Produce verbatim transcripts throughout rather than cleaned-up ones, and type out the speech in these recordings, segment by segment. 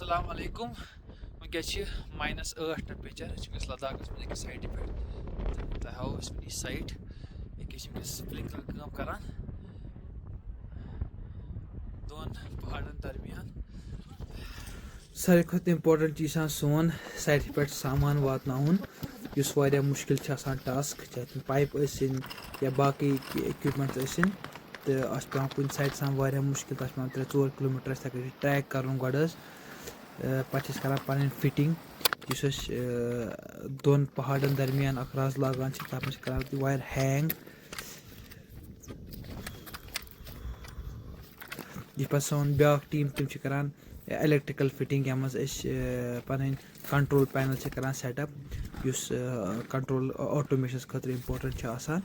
السلام علیکم۔ وٕنکیٚس چھِ ماینس ٲٹھ ٹیمپریچر۔ أسۍ چھِ وٕنکیٚس لداخس منٛز أکِس سایٹہِ پٮ۪ٹھ۔ تہٕ تۄہہِ ہاوو أسۍ وٕنی سایٹ۔ أکیٛاہ چھِ وٕنکیٚس سپرنکلر کٲم کران۔ دۄن پہاڑن درمیان۔ ساروی کھۄتہٕ امپورٹنٹ چیٖز چھِ آسان سون سایٹہِ پٮ۪ٹھ سامان واتناوُن، یُس واریاہ مُشکِل چھُ آسان ٹاسک، چاہے تِم پایپ ٲسِن یا باقٕے اِکوِپمنٹ ٲسِن۔ تہٕ اَتھ چھُ پٮ۪وان کُنہِ سایٹہِ آسان واریاہ مُشکِل، تَتھ چھُ پٮ۪وان ترٛےٚ ژور کِلوٗ میٖٹر اَسہِ تَتہِ ٹریک کَرُن گۄڈٕ حظ۔ اَ، پَتہٕ چھِ أسۍ کَران پَنٕنۍ فِٹِنٛگ، یُس أسۍ، اَ، دۄن پہاڑَن درمیان اَکھ رَز لاگان چھِ، تَتھ منٛز چھِ کَران تِم وایر ہینگ۔ یہِ چھِ پَتہٕ سون بیٛاکھ ٹیٖم، تِم چھِ کَران الیکٹریکل فِٹِنٛگ، یَتھ منٛز أسۍ، اَ، پَنٕنۍ کنٹرول پینل چھِ کَران سیٹ اپ، یُس، اَ، کنٹرول آٹومیشنَس خٲطرٕ امپورٹنٹ چھُ آسان۔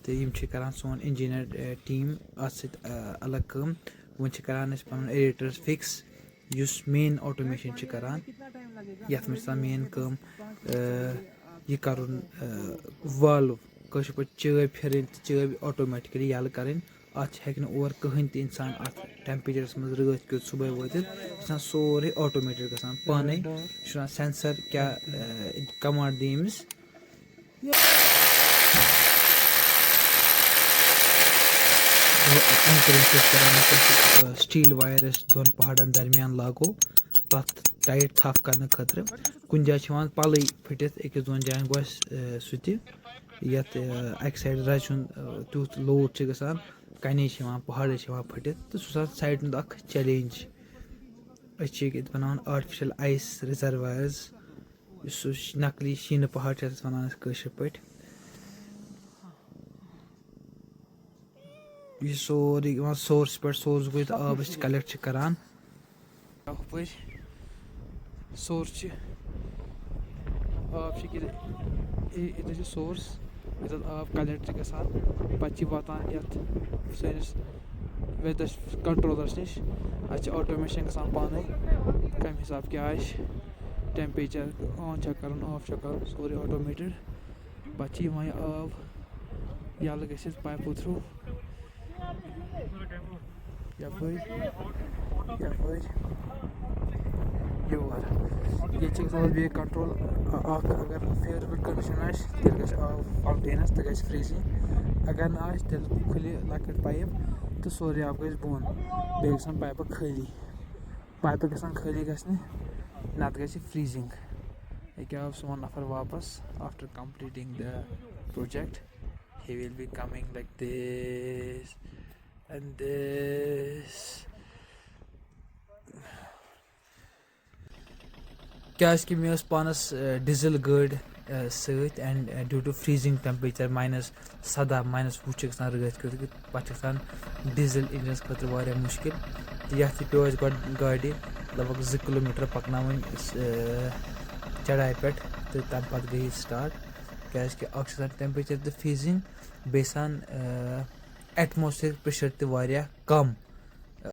تہٕ یِم چھِ کَران سون انجینئر، اَ، ٹیٖم اَتھ سۭتۍ، اَ، الگ کٲم۔ وۄنۍ چھِ کَران أسۍ پَنُن ریڈیٹر فِکس، یُس مین آٹومیشن چھِ کَران، یَتھ منٛز چھِ آسان مین کٲم، اَ، یہِ کَرُن، اَ، والو، کٲشِر پٲٹھۍ چٲبۍ پھِرٕنۍ تہٕ چٲبۍ آٹومیٹکلی یَلہٕ کَرٕنۍ۔ اَتھ چھِ، ہیٚکہِ نہٕ اور کٕہٕنۍ تہِ اِنسان اَتھ ٹیمپریچرَس منٛز رٲتھ کیُتھ صُبحٲے وٲتِتھ۔ یہِ چھِ آسان سورُے آٹومیٹڈ گژھان پانَے۔ یہِ چھُ آسان سینسر کیٛاہ، اَ، کمانڈ دِیہِ أمِس۔ اَمہِ کِنۍ چھِ أسۍ کران، یُس اَسہِ، اَ، سٹیٖل وایر أسۍ دۄن پہاڑن درمیان لاگو، تَتھ ٹایٹ تھپھ کرنہٕ خٲطرٕ۔ کُنہِ جایہِ چھِ یِوان پَلٕے پھٕٹِتھ، أکِس دۄن جاین گوٚو اَسہِ، اَ، سُہ تہِ، یَتھ، اَ، اَکہِ سایڈٕ رَزِ ہُنٛد، اَ، تیُتھ لوڈ چھُ گژھان، کَنے چھِ یِوان، پہاڑٕے چھِ یِوان پھٕٹِتھ، تہٕ سُہ چھُ آسان سایڈِ ہُنٛد اَکھ چیلنج۔ أسۍ چھِ ییٚتہِ بَناوان آرٹیفیشل آیِس ریزروایرز، یُس سُہ ش-، نقلی شیٖنہٕ پہاڑ چھِ اَتھ وَنان أسۍ کٲشِر پٲٹھۍ۔ یہِ سورُے یِوان سورس پٮ۪ٹھ، سورس گوٚو ییٚتہِ آب أسۍ کلٮ۪کٹ چھِ کران۔ ہُپٲرۍ سورس چھِ، آب چھِ ییٚتہِ، یہِ-، ییٚتہِ چھِ سورس، ییٚتٮ۪تھ آب کلٮ۪کٹ چھِ گژھان، پتہٕ چھِ واتان یَتھ سٲنِس ویدر کنٹرولرس نِش۔ اَتہِ چھِ آٹومیشن گژھان پانے، کَمہِ حساب کیٛاہ آسہِ، ٹیمپریچر آن چھا کرُن، آف چھا کرُن، سورُے آٹومیٹڈ۔ پتہٕ چھِ یِوان یہِ آب یَلہٕ گٔژھِتھ پایپو تھرٛوٗ یَپٲرۍ، یَپٲرۍ یور۔ ییٚتہِ چھِ گژھان بیٚیہِ کنٹرول اَکھ، اگر فیوریبل کنڈیشن آسہِ، تیٚلہِ گژھِ آب فاونٹینس تہٕ گژھِ فریزنگ۔ اگر نہٕ آسہِ، تیٚلہِ کھُلہِ لۄکٕٹ پایپ تہٕ سورُے آب گژھِ بۄن، بیٚیہِ گژھن پایپہٕ خٲلی۔ پایپہٕ گژھن خٲلی گژھنہِ، نتہٕ گژھِ فریزنگ۔ ییٚکیٛاہ آو سون نفر واپس after completing the project. He will be coming like this and this. کیٛازِکہِ مےٚ ٲس پانَس، اَ، ڈیٖزل گٲڑۍ، اَ، سۭتۍ، and due to freezing temperature minus سَداہ، minus وُہ چھِ گژھان رٲتھ کیُتھ، پَتہٕ چھِ گژھان ڈیٖزل اِنجنَس خٲطرٕ واریاہ مُشکِل۔ تہٕ یَتھ تہِ پیوٚو اَسہِ گۄڈٕ گاڑِ لگ بگ زٕ کِلوٗ میٖٹر پَکناوٕنۍ، اَ، چڑایہِ پٮ۪ٹھ، تہٕ تَمہِ پَتہٕ گٔے یہِ سٹارٹ، کیٛازِکہِ اَکھ چھِ آسان temperature تہِ freezing، بیٚیہِ آسان، اَ، atmospheric pressure تہِ واریاہ کَم۔